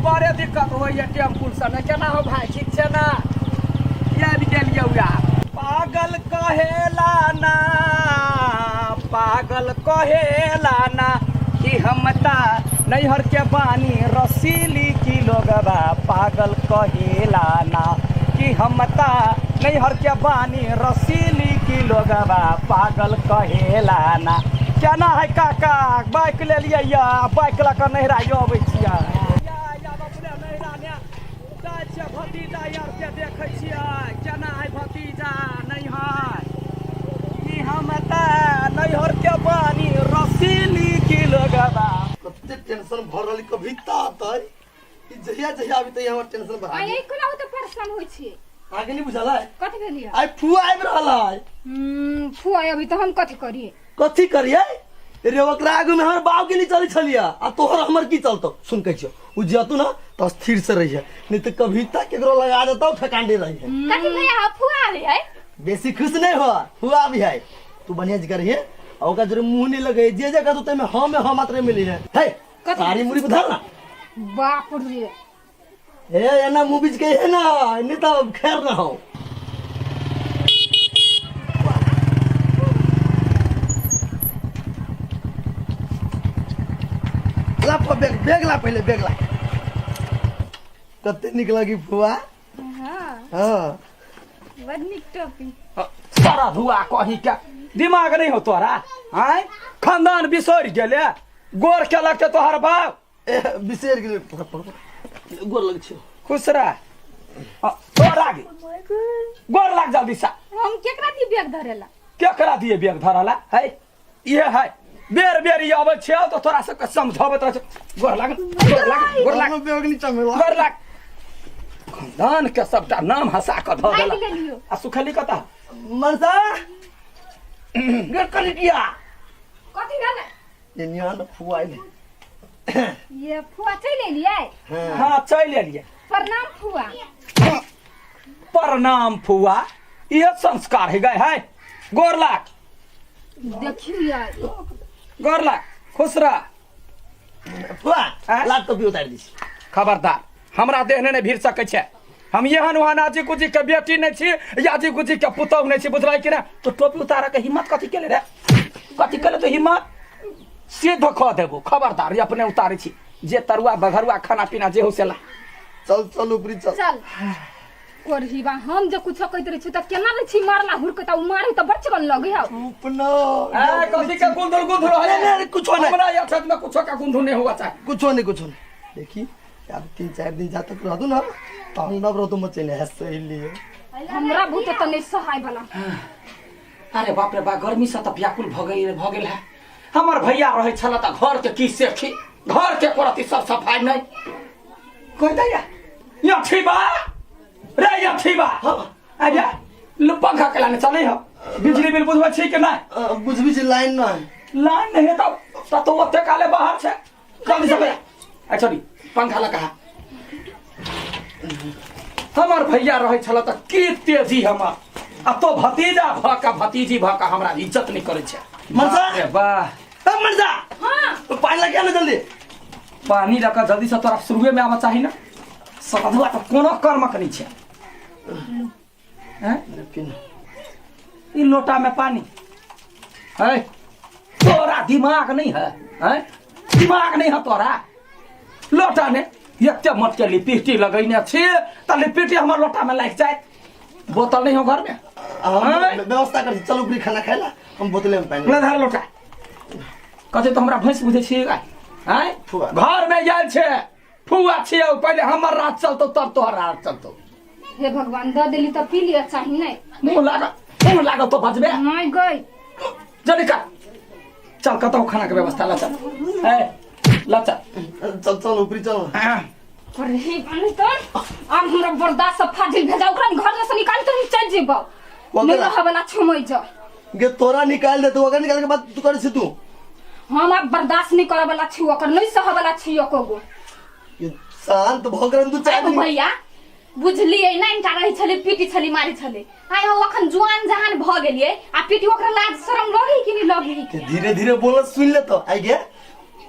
बड़े दिक्कत होइए टेम्पू से ने। केना हो भाई, ठीक छै ने? आबि गेलियै उएह। पागल कहेला ना, पागल कहेला ना कि हम ता नैहर के बानी रसीली की लोगबा, पागल कहेला ना कि हम ता नैहर के बानी रसीली की लोगबा, पागल कहेला ना। केना है काका, बाइक लेलियै या बाइक लऽ कऽ नैहरा अबै छियै? अपने नैहरा ने जाइ छियै, भतीजा आरके देखै छियै। केना है भतीजा? नैहर कि हम तऽ नैहर के बानी रसीली की लोगबा। कते टेंशन भर रहली, कभी ता आतै ई जहिया जहिया आबी तहिया हमर टेंशन बढ़ा आ ई कोना होते परेशान होइ छी? आगे नहीं बुझल है? कथी भेलियै? आई फुआ आबि रहल है। फुआ अभी तऽ हम कथी करियै? कथी करियै रे? ओकरा आगू में हमर बाप के नहीं चलै छलियै आ तोहर हमर की चलतो? सुन, कहै छियौ, उ जतू ना तो स्थिर से रहिए, नहीं तो कविता केकरो लगा देता, ठकांडे रहिए। कथी भैया, फुआ आबी है? बेसी खुश नहीं हो, फुआ भी है। तू बढ़िया से करिए आ ओकरा जरे मुंह नहीं लगे, जे जे कहतो तमे हम में हम मात्र मिली है। हे। कथी? साड़ी मुड़ी पर धर ना। बाप रे! ए, एना मुंह बीच के है ना, नहीं तो खैर ना हो। ला बैग, बैग ला, पहले बैग ला। कते निक लगी फुआ। हाँ। हाँ। बड़ नीक टोपी। सारा धुआ कहीं के दिमाग नहीं हो तोरा? आय, खानदान बिसरि गेले? गोर के लगते तोहर बाप। ए, बिसरि गेलै। पकड़ पकड़ पकड़। गोर लग छियौ। खुश रह। गोर लाग, गोर लाग जल्दी सा। हम केकरा दी बैग धरेला? केकरा दिए बैग धरला है? इहे है, बेर बेर ई अबै छियौ तऽ तोरा सबके समझाबैत रहै छियौ। गोर लाग, गोर लाग, गोर लाग। हमर बैग नीचा में ला। गोर लाग। खानदान के सबटा नाम हंसा कऽ धऽ भागि देलक। गेलियौ। आ सुखली कतऽ? मनसा गे करिया। कथी भेलै? ये नियान फुआ आइले। ये फुआ चलि एलियै? हाँ। हाँ, चलि एलियै। प्रणाम फुआ। प्रणाम फुआ, इहे संस्कार है गए है? गोर लाग। देखियौ यार। गोर लाग, खुश रह। फुआ। आँय? लात टोपी उतारि दै छी। खबरदार, हमरा देहने नहि भीड़ सकै छै। हम एहन ओहन आजी कुजी के बेटी नहि छी, आजी कुजी के पुतहु नहि छी, बुझलै कि नहि? तो टोपी उतारऽ के हिम्मत कथी केले रे? कथी केले तो हिम्मत? से धोखा देबो। खबरदार, अपने उतारै छी जे तरुआ बघरुआ खाना पीना जे हो से ला। चल चल, ऊपरी चल। चल कोरहीबा, हम जे कुछो कहैत रहै छी तऽ केना लै छी मारला हुड़के? तऽ उ मारे तऽ बड़ चिकन लगै हौ। उपना। ए, कथी के गुंधुर गुंधुर है? नहीं, नहीं, कुछो नहीं। हमरा यहाँ में कुछो का गुंधुर नहीं हुआ चाहे। कुछो नहीं, कुछो नहीं। देखी, आब 3-4 दिन जा तक रहतू ना, तांडव रहतू मचेने है सहेली। हमरा भूत तऽ नहि सहाय वाला। अरे बाप रे बा, गर्मी से तऽ व्याकुल भऽ गेल, भऽ गेल है। हमर भैया रहै छल तऽ घर के की सेखी, घर के करती सब सफाई नहीं कहि दैया। यठी बा रे, यठी बा। हाँ। आजा लो, पंखा के लाने चले हो। बिजली बिल बुझबै छी कि नहि? बुझबी छी, लाइन ना है। लाइन नहीं है तब त तो ओते काले बाहर छै। जल्दी से भैया, अच्छा नी पंखा लगा। हमर भैया रहै छल तऽ की तेजी हमर, आ तो भतीजा भऽ कऽ, भतीजी भऽ कऽ हमरा इज्जत नहि करै छै। मनसा! बाप रे वाह। ए, मनसा! हाँ। तो पानी लगे ना जल्दी। पानी लऽ कऽ जल्दी से। तोरा शुरुए में आबऽ चाही ना। समझुआ तऽ कोनो कर्मक नहि छै, हैं? पीना। ई लोटा में पानी है? तोरा दिमाग नहीं है, हैं? दिमाग नहीं है तोरा? लोटा ने एते मत के लिपस्टिक लगैने छी तऽ लिपस्टिक हमर लोटा में लागि जायत। बोतल नहीं हो घर में? हम हैं? व्यवस्था कर, चल ऊपरी खाना खाए ला, हम बोतले में पानी। ले धर लोटा। कथी तो हमरा भैंस बुझै छियै गाय? आँय? फुआ। घर में आयल छै फुआ छियौ, पहिले हमर राज चलतौ तब तोहर राज चलतौ। हे भगवान, दऽ देली तऽ पी लिअ चाही नहि। मुँह लागल, मुँह लागल तो बजबे। नहि गई। जल्दी कर, चल कतौ खाना के व्यवस्था ला चल, ए ला चल। चल चल, ऊपरी चल। अरे बनी तो आब हमरा बर्दाश्त से फाजिल भेजा। ओकरा घर से निकाल तो हम चल जेबौ। ओकरा? नहीं रह वाला छमै जा। गे, तोरा निकाल दे तो ओकरा निकाल के बाद तू करे छी तू। हम आब बर्दाश्त नहीं करे वाला छी, ओकर नहीं सह वाला छी एको गो। ये शांत भऽ गेल 2-4 आइ दिन। भैया बुझलियै नहि टा रहै छलै, पीटी छलै, मारै छलै। आइ हम अखन जुआन जहान भऽ गेलियै आ पीटी ओकरा लाज शरम लगै कि नहि लगै? धीरे धीरे बोल, सुन ले तो। आई गे,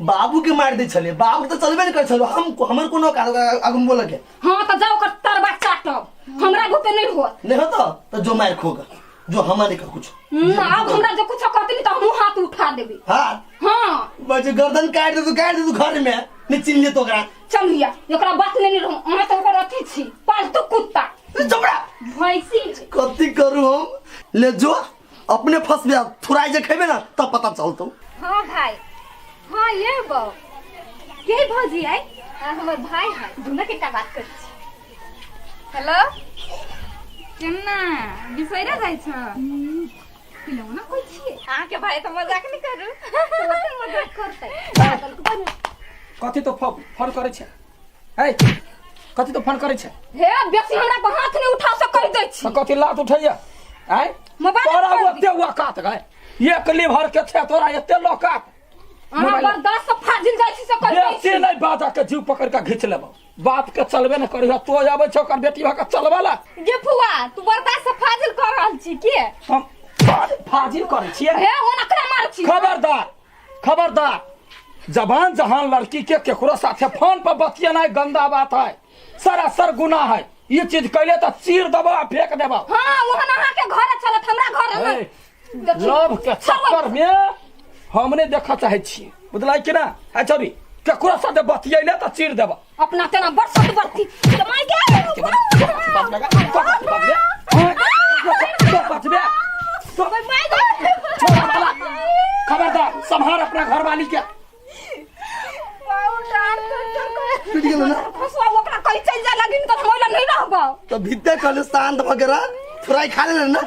बाबू के मार दै छलियै, बाबू के तऽ चलबे नहि करै छलै। हम हमर कोनो औकात ओकरा आगू मे बोलऽ के। हाँ तऽ जाओ ओकर तरबा चाटब, हमरा बुते नहीं होत। नहीं होतो तऽ जो मार खोगा जो, हमरा नहीं कह कुछ। आब हमरा जे कुछ कहतनी तऽ हमहूँ हाथ उठा देबै। हाँ। हाँ। बस गर्दन काट दे तू, काट दे तू, घर में नहीं चिन्ह ले तो ओकरा। चल भैया, एकरा बात लेने रहूं, अहाँ तऽ ओकर अथी छी, पालतू कुत्ता। चपड़ा भैंसी। कथी करू हम? ले जो अपने फंसबे, थुराई जे खेबे ना तब पता चलतो। हाँ भाई, हाँ ये बौ के भौजी आई आ, हमर भाई है, दुनू के बात करै छी। हेलो, केना बिसैरा जाइ छ? पिलौना कोइ छियै? अहाँके भाई तऽ मजाक नहि करू। ओते मजाक करतै पागल के बन। कथी तो फोन करै छै? है कथी तो फोन करै छै? हे बेसी हमरा पर हाथ नहीं उठा से कहि दै छी। तऽ कथी लात उठैया आय? मोबाइल तोरा फोड़ दी। ओते औकात गए, एक लीवर के छै तोरा एते लौकात? अहाँ मोबाइल- बर्दाश्त से फाजिल जाइ छी से कहि दै बेसी छी। नहीं बाजा के जीव पकड़ के घींच लेबो। बाप के चलबे न करी, तो आबै छै ओकर बेटी के चलबे ला। गे फुआ, तू बर्दाश्त से फाजिल कर रहल छी के? हम फाजिल करै छियै? हे ओना करा मारै छी। खबरदार, खबरदार, जबान जहान लड़की के केकरो साथे फोन पर बतियेनाइ गंदा बात है, सरासर गुनाह है। ये चीज कैले तो चीर देबो आ फेंक देबो। हाँ, वहन अहाँ के घर चलत, हमरा घर ए, नहीं। देखी। लव के चक्कर में हमने देखा चाहे छी, बुझलाई कि ना? है छौरी केकरो साथे बतियैले तो चीर देबो। अपना तेना बरसत बरती माय गे। बचबे खबरदार, संभार अपना घरवाली के। टूट गेलो ना? फसवा ओकरा कहि चलि जाय लगिन तऽ हम ओइला नहीं रहबौ। तो भीतर कहले शांत वगैरह थोड़ा खा ले ना।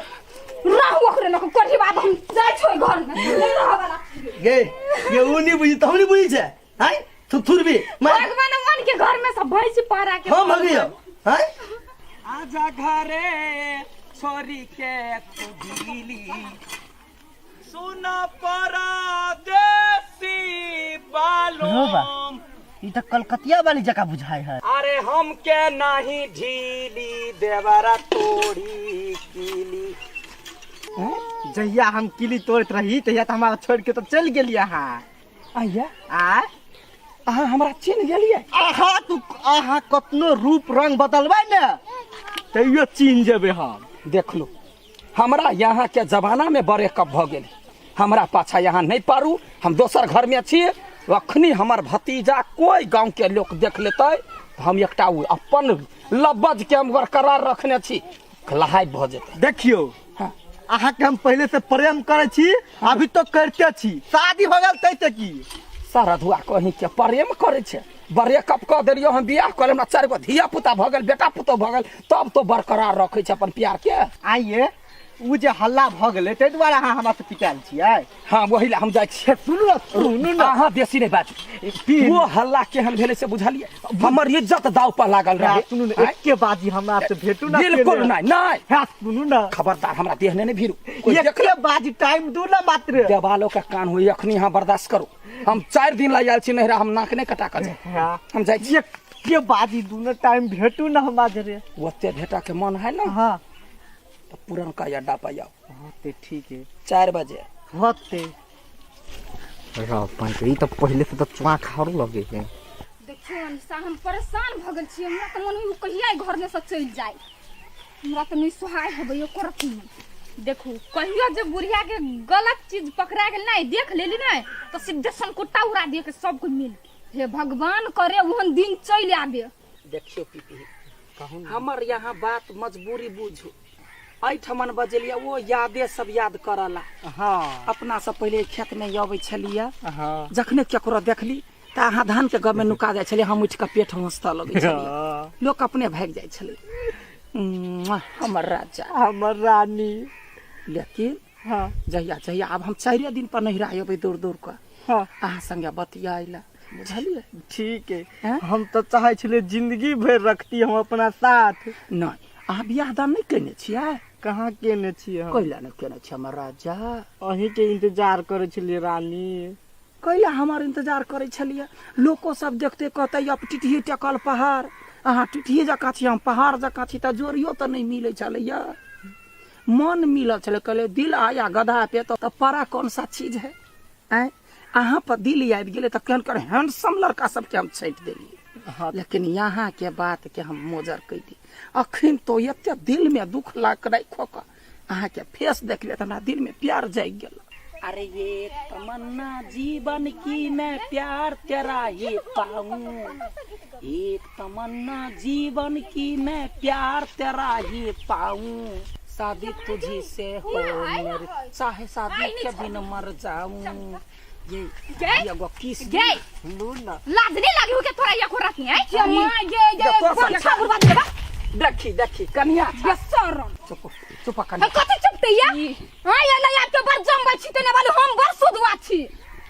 रहू ओकरे न करही बात, हम जाइ छो घर में नहीं रहबला। गे ये ऊ नहीं बुझी त हम नहीं बुझी छे हाय थुथुर भी मैं। भगवान मन के घर में सब भैंसी पारा के। हम भगियो हाय। आजा घरे छोरी के तू ढीली, सुन परदेसी बालोम। ई त कलकतिया वाली जगह बुझाय है। अरे हम के नाही ढीली, देवरा तोड़ी कीली। जहिया हम किली तोड़ैत रही तहिया तऽ हमरा छोड़ि के तऽ चलि गेलियै अहाँ। आइया। आय। अहाँ हमरा चिन्ह गेलियै? अहाँ तू अहाँ कतनो रूप रंग बदलबै ने तैयो चिन्ह जेबै हम। देखलू, हमरा यहाँ के जमाना में बड़े कब भऽ गेल, हमरा पाछा यहाँ नहीं पारू, हम दोसर घर में छी। अखनी हमर भतीजा कोई गांव के लोग देख लेतै तऽ हम एकटा ओ अपन लब्बज के हम बरकरार रखने छी, लहाइ भऽ जेतै। देखियौ। हाँ। अहाँके हम पहिले से प्रेम करै छी, अभी तो करिते छी, शादी हो गेल तै से की? सरधुआ कहीं के प्रेम करै छै? ब्रेकअप कऽ देलियौ, हम बियाह कऽ हमरा चारि गो धिया पुता भऽ गेल, बेटा पुतोह भऽ गेल, तब तो बरकरार रखै छै अपन प्यार के। आइए उ जे हल्ला भऽ गेलै ताहि दुआरे अहाँ हमरा से पिटायल छियै? हाँ, वही ला हम जाइ छियै। सुनू ने, सुनू ने। अहाँ बेसी नहि बाजू। वो हल्ला केहन भेलै से बुझलियै? हमर इज्जत दाव पर लागल रहे। सुनू ने। आँय? एके बाजी हमरा से भेटू ना। बिल्कुल नहीं, नहीं। हाँ, सुनू ना। खबरदार, हमरा देह ने भीरू कोई देख। एके बाजी टाइम दू ना मात्र। देवालो के कान हुई अखनी। अहाँ बर्दाश्त करू, हम 4 दिन ला आयल छी नहिरा, हम नाक नहि कटा कऽ जाय। हाँ। हम जाइ छी। एके बाजी दू ना टाइम, भेटू ना हमरा जरे। ओते भेटा के मन है ना? हाँ। तो पुरनका अड्डा पर आउ। हाँ, ते ठीक है। 4 बजे। होते रह ई तऽ पहिले से तऽ चुआ खार लगे है। देखियौ अनिशा, हम परेशान भऽ गेल छी। हमरा तऽ मन होइए कहिया एहि घरमे से चलि जाय, हमरा तऽ नहि सोहाय होबैए करत नहि। देखू, कहियो जे बुढ़िया के गलत चीज पकड़ा गेल नहीं, देख लेली नहीं, तो सीधे सनकुट्टा उड़ा दिए के सब कोई मिल के। हे भगवान करे ओहन दिन चलि आबे। देखियौ पीपी, हमर यहाँ बात मजबूरी बुझू, एहिठमन बजेलियै ओ यादे सब याद करला। हाँ। अपना सब पहिले खेत में अबै छलियै। हाँ। जखने केकरो देखली तऽ अहाँ धान के गब में नुका जाइ छलियै, हम उठि कऽ पेट हँसतऽ लगै छलियै। हाँ। लोक अपने भागि जाइ छलै। हमर राजा। हमर रानी। लेकिन हाँ। जहिया जहिया आब हम 4 दिन पर नहिरा अबै दौड़ दौड़ कऽ। हाँ। अहाँ संगे बतियाइ लए, बुझलियै? ठीक है। हैं? हम तो चाहे छलियै जिंदगी भरि रखती हम अपना साथ। नहि, अहाँ बियाह दान नहि केने छियै? कहाँ केने छियै हम। कैला नहि केने छियै हमर राजा? अहीं के इंतजार करै छलियै रानी। कैला हमर इंतजार करै छलियै? लोको सब देखते कहते अब टिटही टेकल पहाड़, अहाँ टिटही जकाँ छी, हम पहाड़ जकाँ छी, तऽ जोड़ियो तऽ नहि मिलै छलैया, मन मिलल छलै। कहले दिल आया गधा पे तो परा कौन सा चीज है? आँय, अहाँ पर दिल आबि गेलै तऽ केहन केहन हैंडसम लड़का सबके हम छाँटि देलियै, लेकिन यहाँ के बात के हम मोजर कहि दी। अखन तो एते दिल में दुख लाग राखो कऽ अहाँ के फेस देखलियै तऽ हमरा दिल में प्यार जागि गेल। अरे ये तमन्ना जीवन की मैं प्यार तेरा ही पाऊं, एक तमन्ना जीवन की मैं प्यार तेरा ही पाऊं, शादी तुझी से हो मेरी, चाहे शादी के बिन मर जाऊं। ये गे? एगो किस गे? लाज नहीं लागी हो के तोरा एको रात नहीं आई? माँ गे गे तोरा बड़ संग- छाबुर बात देबा। देखी देखी कनिया बेशरम। चुप चुप कनिया। हम कथी चुपते या? हाँ ये ले आपके बड़ जमबै छी तेने वाले हम बड़ सुधवा छी।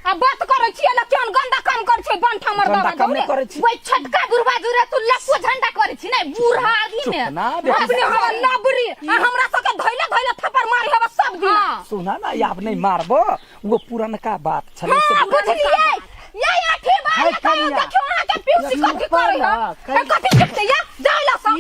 आ बात करै छी एला केहन गंदा काम करै छै बंठा मर्दा गंदा काम नहि करै छी। ओइ छोटका बुढ़वा जुरे तू लप्पू झंडा करै छी नै बूढ़ा आदमी चुप में ना बेटी। अपने हवा लबरी आ हमरा सबके धैले धैले थप्पड़ मारी हवा सब दिन। सुना ना, आब नहि मारबो, वो पुरनका बात छलै से। हाँ बुझलियै ये आठी बार है ये कहियो कनिया। देखियो अहाँ के पीउसी कथी करै है ए कथी चुपते या जाय ला सब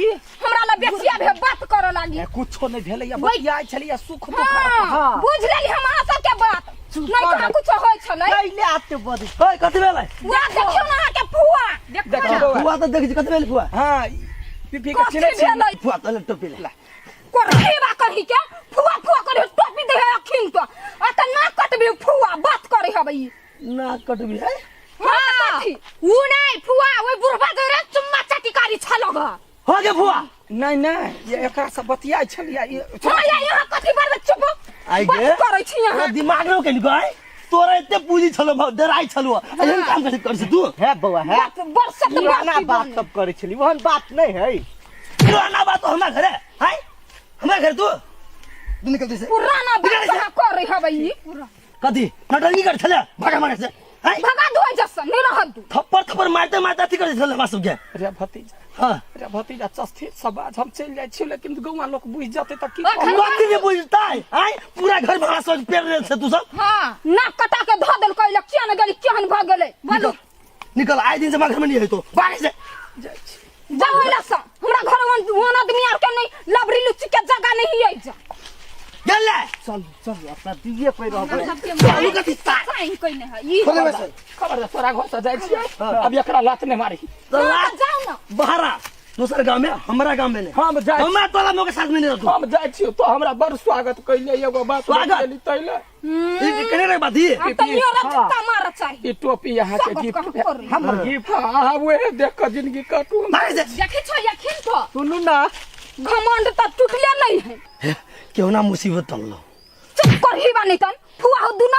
हमरा ला बेसिया भे बात करऽ लागी। ए, कुछो नहि भेलै या बतियाइ छलै या सुख दुख। हाँ बुझ लेली हम अहाँ सबके बात नहीं कर। कहाँ कुछो होइ छलै। पहिले आते बदी। ओए कथी भेलै? वएह देखियो ना अहाँ के फुआ। देखियौ बौआ। फुआ तऽ देखै छी, कथी भेलै फुआ? हाँ पीपी के कथी चिन्है छी? भेलै? फुआ तऽ टोपी ले। कोरबा कही के फुआ फुआ करे टोपी दे है अखिन तो आ त ना कटबी फुआ बात करे हबे ई। ना कटबी है। हाँ कथी? उ नै फुआ ओइ बुढ़बा जोरे चुम्मा चाटी कारी छलो ग। हो गे फुआ। नहीं नहीं ये एकरा से बतियाइ छलियै ई- हाँ या यहाँ कथी बार चुप आई बात गे करै छी यहाँ। तोरा दिमाग न केली गए, तोरा एते पूंजी छलो, डराइ छलो, एहन काम कैसे कर छी तू? हे बौआ हे बात बड़ सत पुराना बात बात सब करै छली, ओहन बात नहीं है। पुराना बात तो हमरा घरे है, हमरा घरे तू तू निकल जैसे पुराना बात निकल कहाँ करै हबै ई? कथी नटंगी कर छले भागा मारे से है? भगा दो जस नहीं रहत दू। थप्पड़ थप्पड़ मारते मारते अथी कर छले हमरा सबके। रे भतीजा हाँ रे भतीजा चस्ती सब आज हम चलि जाइ छी, लेकिन गौआ लोक बुझि जेतै तऽ की अखन कहब? कथी नहीं बुझता है आय पूरा घर भाड़ा सब पेड़ रहे छे तू सब। हाँ नाक कटा के धऽ देलकै ल किया न गेली केहन भऽ गेलै बोलू। निकल निकल, आए दिन से हमरा घर में नहीं है तो भागे से जाइ छी। जाओ एला से हमरा घर वन आदमी आर के नहीं लबरी लुच्ची के जगह नहीं है जा। गेल ले। चल चल अपना दिए पे रहबै। सबके चलू कथी साथ। साइन कइने है ई। खोले वैसे। खबर है, तोरा घर से जाइ छियै अब एकरा लात नहि मारी। तो हाँ, लात तऽ जाउ ना। बहरा दोसर गांव में, हमरा गांव में नहीं। हम जाइ छी। हमरा तोला मोके साथ में नहीं रहतू। हम जाइ छियै तो हमरा बड़ स्वागत कैले, एगो बात स्वागत? बतेली तैले। ई कने रे बात ई? अब तऽ इहो जूता मारऽ चाही। ई टोपी यहाँ के स्वागत गिफ्ट कहाँ करी? हमर गिफ्ट। हाँ, उहे देख कऽ जिंदगी काटू। भागे से। देखै छौ यखिन तो। सुनू ना। घमंड तऽ टूटले नहीं है। हे, केहू ना मुसीबत टललो। चुप करही बा नहीं तन फुआ हो दुना।